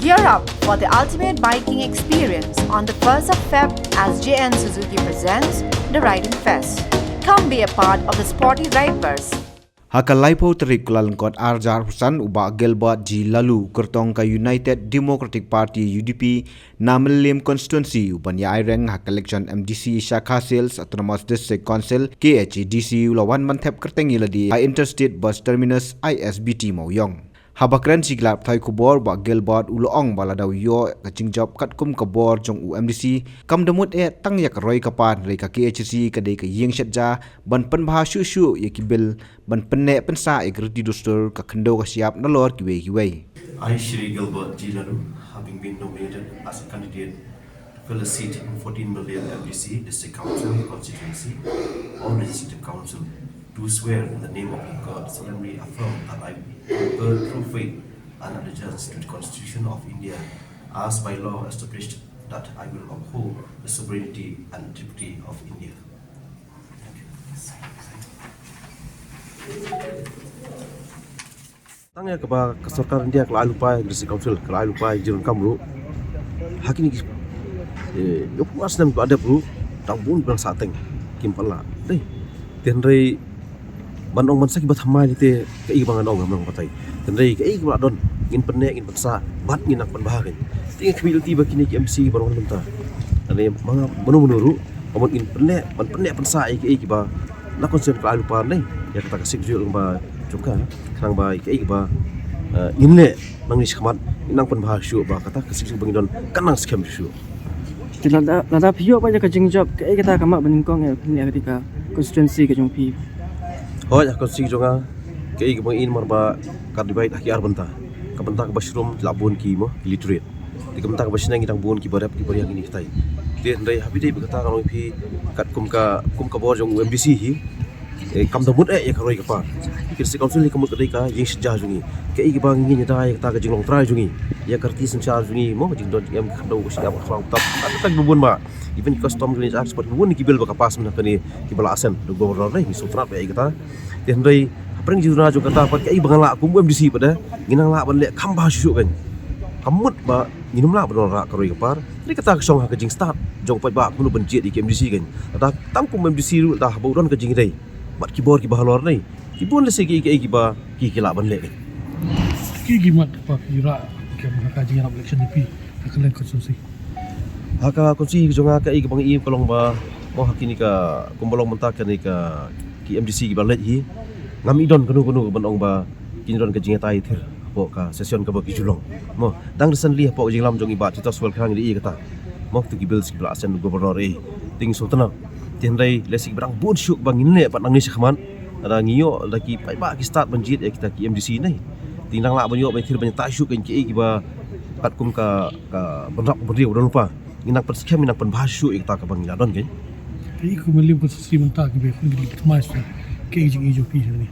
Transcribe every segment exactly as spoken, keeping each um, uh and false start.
Gear up for the ultimate biking experience on the first of Feb as J N Suzuki presents the Riding Fest. Come be a part of the sporty Rideverse. Ha ka laiphew tarik Kyllalyngkot arhajar arphew san, u Bah Gilbert G Laloo, kyrtong ka United Democratic Party, U D P, na Mylliem constituency, u ban ïa aireng ha ka election M D C sha Khasi Hills Autonomous District Council, K H A D C, u la wan ban thep kyrteng ïa lade ha Interstate Bus Terminus, I S B T, Mawïong. Haba kren sha ki lad pathai khubor, u Bah Gilbert u la ong ba lada u ïoh ka jingjop katkum ka bor jong u M D C, kam da mut eh tang ïa ka roi ka par, hynrei ka K H A D C ka dei ka ïing shet ja ban pynbha shuh shuh ïa ki bill, ban pynneh pynsah ïa ka riti dustur, ka khyndew ka shyiap nalor kiwei kiwei. I, Shri Gilbert G Laloo, having been nominated as a candidate to fill a seat in fourteen Mylliem M D C District Council constituency or Legislative Council, do swear in the name of God, solemnly affirm that I will bear true faith and allegiance to the Constitution of India as by law established, that I will uphold the sovereignty and integrity of India. Thank you. Tang ïa kaba ka sorkar India ka la ai lypa ïa ka District Council, ka la ai lypa ïa ka jingdonkam ruh. Ha kine ki, eh, ïa pura snem ba dep ruh, dang bun ban sah teng, kim pat lah. Dei. Te hynrei ban ong ban sa kiba thymmai te, kaei ba ngan ong, ngan ong batai. Te hynrei kaei kaba la don, ngin pynneh, ngin pynsah, bad ngin nang pynbha kein. Te nga khmih lynti ba kine ki M C ba wan mynta, lane mano mano ruh, ba mut ngin pynneh, ban pynneh pynsah ïa kaei kiba na constitution ka la ai lypa ne ïa kata ka sik jong ba jong ka, khnang ba ïa kaei kiba, eh, ngin leh nangne shakhmat, ngin nang pynbha shuh ba kata ka sik jong ba ngi don kan nang skhem shuh. Te lada, lada phi ïoh pat ïa ka jingjop, kaei kata ka map ba nyngkong ïa phi ïa kata ka constituency ka jong phi? Hooid, ha constituency jong nga, kaei kaba ngi, namar ba ka divide ha ki ar bynta. Ka bynta kaba shrum ki la bun ki, mo, ki literate. Te ka bynta kaba shna ngi dang bun kiba rep kiba riang kine kitai. Te hynrei haba ïadei bad kata, nga ong ïa phi, katkum ka, kum ka bor jong u M D C hi, eh, kam da mut eh ïa ka roi ka par. Ki District Council hi ka mut ka dei ka ïing shet ja jong ngi. Kaei kaba ngin ïada ïa kata ka jinglong trai jong ngi, ïa ka riti synshar jong ngi, mo, ka jingdon jingem, ka khyndew ka shyiap, ka khraw ka btap, ka dei ka bun ba. Even ki custom, village arts, bad bun ki bill ba ka pass mynta kane kiba la assent da u Governor ne, ngi sngewtynnat ba ïa kata. Te hynrei hapdeng jingduna jong kata pat, kaei ba ngan lah kum u M D C pat de, ngin nang lah ban leh kham bha shuh shuh kein. Kam mut ba ngin ym lah ban wanrah ka roi ka par. Te kata ka shong ha ka jingstad jong u paidbah kumno ban jied ïa ki M D C kein. Lada tang kum u M D C ruh, lada haba u don ka jingïadei bad ki bor kiba halor ne, ki bun lehse ki, ki, kiba ki, ki lah ban leh kein. Ki, ki mat ba phi rah kum ha ka jingïarap election jong phi ha ka liang constituency? Ha ka constituency jong nga, kaei kaba nga i ka long ba, mo, ha kine ka, kumba long mynta kane ka, ki M D C kiba leit hi, ngam i don kano kano ban ong ba kin don ka jingïatai thir hapoh ka session kaba ki ju long. Mo, dang recently hapoh ka jingïalam jong i Bah Titos Welkhang i kata, mo, tu ki bills kiba la assent u Governor, eh, te ngi sngewtynnat. Te hynrei lehse kiba dang bun shuh ba ngin leh pat nangne shakhmat, lada ngi ïoh, lada ki paidbah ki stad ban jied ïa kita ki M D C ne, te ngi nang lah ban ïoh ban thir ban ïatai shuh kein, kiei kiba katkum ka, ka bynrap bynriew ba don lypa, ngin nang pynskhem, ngin nang pynbha shuh ïa kata kaba ngi la don kein. Te i kum u Mylliem constituency mynta, kiba khun ki thymmai shuh, kaei ka jingïohi jong phi hangne?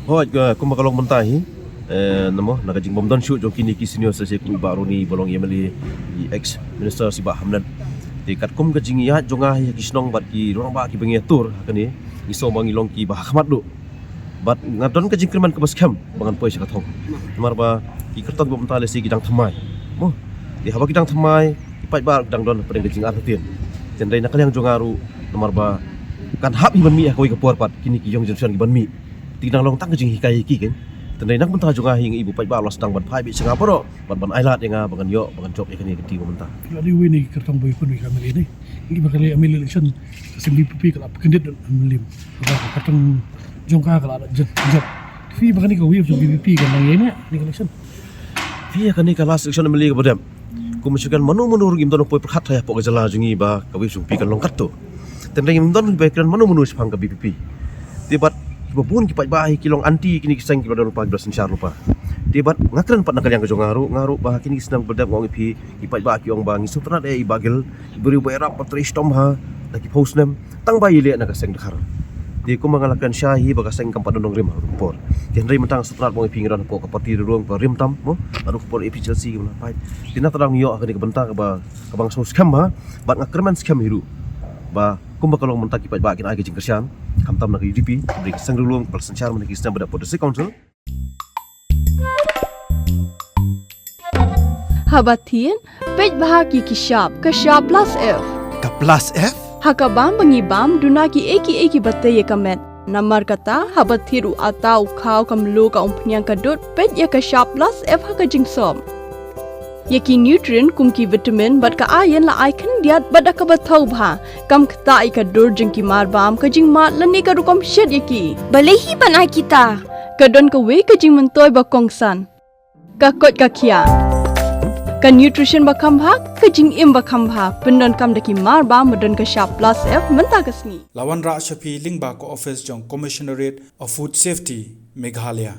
Hooid, ka, kumba ka long mynta hi, eh, namar na ka jingbym don shuh jong kine ki senior citizen kum i Bah Ronnie ba long M L A, i ex minister, i Bah Hamlet. Te katkum ka jingïaid jong nga hi ha ki shnong bad ki rangbah kiba ngi ïatur ha kane, ngi sngew ba ngi long kiba ha khmat duh. Bad nga don ka jingkyrmen kaba skhem ba ngan poi sha ka thong. Namar ba ki kyrtong ba mynta lehse ki dang thymmai, mo. Te haba ki dang thymmai, ki paidbah ki dang don hapdeng ka jingartatien. Te hynrei na ka liang jong nga ruh, namar ba kan hap hi ban mih ha kawei ka por pat, kine ki young generation ki ban mih. Te ki dang long tang ka jinghikai ïa ki kein. Te hynrei na ka bynta jong nga hi, nga i ba u paidbah u la sdang ban phai beit sha nga baroh, ban, ban ailad ïa nga ba ngan ïoh, ba ngan jop ïa kane ka kti ba mynta. Phi la dei uwei na ki kyrtong ba ïakhun ïa ka M L A ne. Ngi ba ka liang M L A election, ka seng V P P ka la pynkyndiat da u Mylliem. Kaba ka kyrtong jong ka ka la jop, jop. Phi ba kane ka wave jong V P P kan nang ïeng ne, ne ka election? Phi, ïa kane ka last election M L A kaba dep, kum shu kan mano mano ruh ngim don poi pyrkhat hapoh ka jylla jong ngi ba ka wave jong phi kan long katto. Te hynrei ngim don ba kren mano mano shaphang ka V P P. Te bad kiba bun ki paidbah hi ki long anti kine ki seng kiba don lypa, kiba synshar lypa. Te bad nga kren pat na ka liang ka jong nga ruh, nga ruh ba kine ki snem ba dep, nga ong ïa phi, ki paidbah ki ong ba ngi sngewtynnat eh i Bah Gil, i briew ba ïarap ba trei shitom ha la ki phew snem, tang ba ïaleh na ka seng dkhar. Te kumba nga la kren shai hi ba ka seng kam pat don nongrim ha ka por. Te hynrei mynta nga sngewtynnat ba ong ïa phi ngi don hapoh ka party riewruh ba rim tam, mo, naduh ka por A P H L C kaba la pait. Te na ka daw ngi ïoh ha kane ka bynta kaba, kaba nga sngew skhem bha, bad nga kyrmen skhem hi ruh ba kumba ka long mynta ki paidbah kin ai ka jingkyrshan, khamtam na ka U D P, hynrei ka seng riewruh kaba la synshar mynta ki snem ba dep hapoh District Council. Haba thied, peit bha ïa ki shap, ka shap plus F. Ka plus F? Ha ka bam ba ngi bam, duna kiei kiei kiba tei ïa ka met. Namar kata, haba thied u atta, u khaw, ka mluh, ka umphniang, ka dud, peit ïa ka shap plus F ha ka jingsop. Ïa ki nutrient kum ki vitamin bad ka iron la ai khyndiat bad da kaba thaw bha. Kam ktah ïa ka dur jong ki mar bam, ka jingmad lane ka rukom shet ïa ki. Balei hi ban ai kita? Ka don kawei ka jingmyntoi ba kongsan. Ka koit ka khiah. Ka nutrition ba kham bha, ka jingim ba kham bha. Pyndonkam da ki mar bam ba don ka shap plus F mynta ka sngi. La wanrah sha phi lyngba ka office jong Commissionerate of Food Safety, Meghalaya.